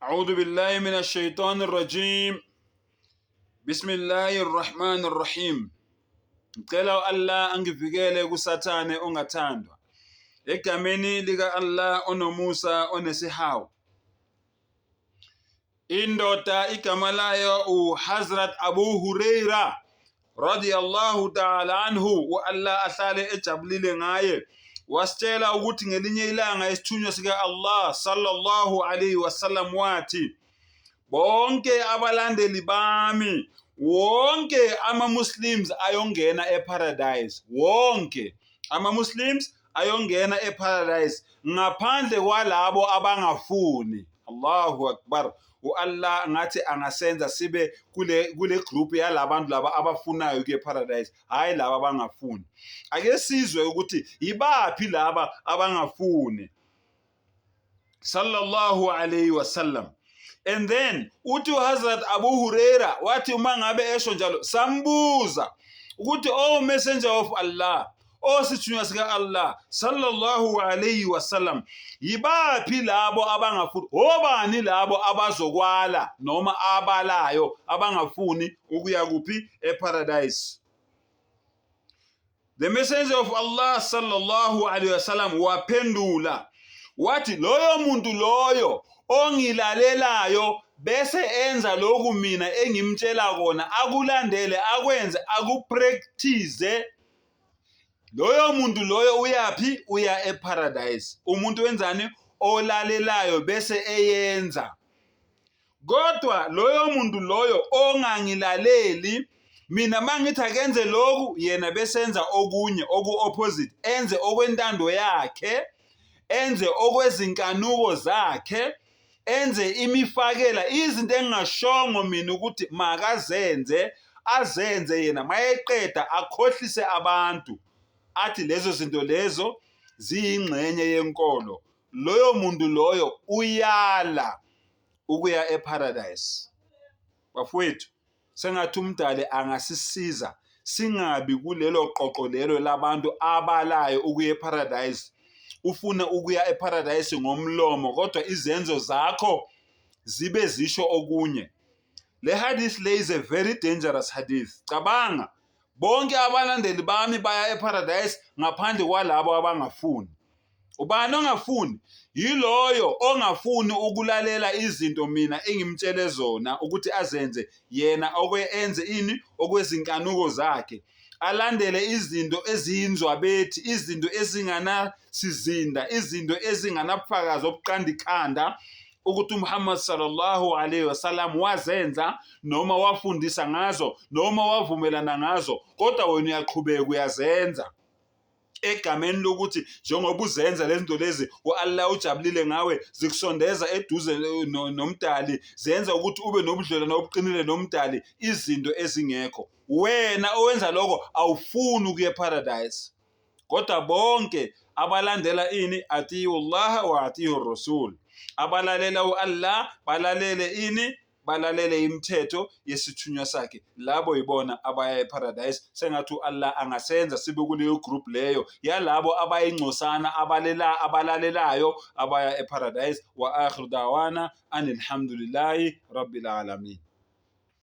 أعوذ بالله من الشيطان الرجيم بسم الله الرحمن الرحيم. Ngicela u-Allah angivikele kuSathane ongathandwa. Egameni lika-Allah onomusa onesihawu. Indoda igama layo uHazrat Abu Huraira radiyallahu ta'ala anhu, u-Allah ahlale ejabulile ngaye, wasitshela ukuthi ngelinye ilanga isithunywa sika-Allah sallallahu alayhi wasallam wathi, bonke abalandeli bami, wonke ama-Muslims ayongena eParadise, wonke ama-Muslims ayongena eParadise ngaphandle kwalabo abangafuni. Allahu Akbar. U-Allah ngathi angasenza sibe kule group yalabantu laba abafunayo kuye eParadise, hhayi laba abangafuni. Ake sizwe ukuthi yibaphi laba abangafuni. Sallallahu alayhi wasallam. And then uthi uHazrat Abu Huraira wathi uma ngabe esho njalo, sambuza ukuthi, "Oh Messenger of Allah, o sithunywa sika Allah sallallahu alayhi wasallam, yibaphi labo abangafuni? Obani labo abazokwala noma abalayo abangafuni ukuya kuphi? EParadise?" The Messenger of Allah sallallahu alayhi wasallam waphendula wathi, loyo muntu loyo ongilalelayo bese enza lokhu mina engimtshela kona, akulandele, akwenze, akupractice, loyo muntu loyo uyaphi? Uya eParadise. Umuntu wenzani? Olalelayo bese eyenza. Kodwa loyo muntu loyo ongangilaleli mina, mangithi akenze lokhu, yena besenza okunye oku-opposite, enze okwentando yakhe, enze okwezinkanuko zakhe, enze imifakela izinto engingashongo mina ukuthi makazenze, azenze yena, mayeqeda akhohlise abantu, athi lezo zinto lezo ziyingxenye yenkolo, loyo muntu loyo uyala ukuya eParadise. Bafowethu, sengathi umdali angasisiza singabi kulelo qoqo lelo labantu abalayo ukuya eParadise. Ufune ukuya eParadise ngomlomo, kodwa izenzo zakho zibe zisho okunye. Le hadith le is a very dangerous hadith. Cabanga, bonke abalandeli bami baya eParadise ngaphandle kwalabo abangafuni. Ubani ongafuni? Yiloyo ongafuni ukulalela izinto mina engimtshele zona ukuthi azenze, yena okwe enze ini? Okwezinkanuko zakhe, alandele izinto eziyinzwabethi, izinto ezinganasizinda, izinto ezinganabufakazi obuqanda ikhanda ukuthi uMuhammad sallallahu alaihi wasallam wazenza noma wafundisa ngazo noma wavumelana ngazo, kodwa wena uyaqhubeka uyazenza egameni lokuthi njengoba uzenza lezi zinto lezi u-Allah ujabulile ngawe, zikusondeza eduze nomdali, zenza ukuthi ube nobudlelwano obuqinile nomdali, izinto ezingekho. Wena owenza lokho awufuni ukuya eParadise. Kodwa bonke abalandela ini? Atiu Allah wa atiu Rasul, abalalela u-Allah, balalele ini? Balalele imithetho yesithunywa sakhe, labo yibona abaya eParadise. Sengathi u-Allah angasenza sibe kuleyo group leyo yalabo abayingcosana abalela abalalelayo abaya eParadise. Wa akhiru dawana anilhamdulillahi rabbil alamin.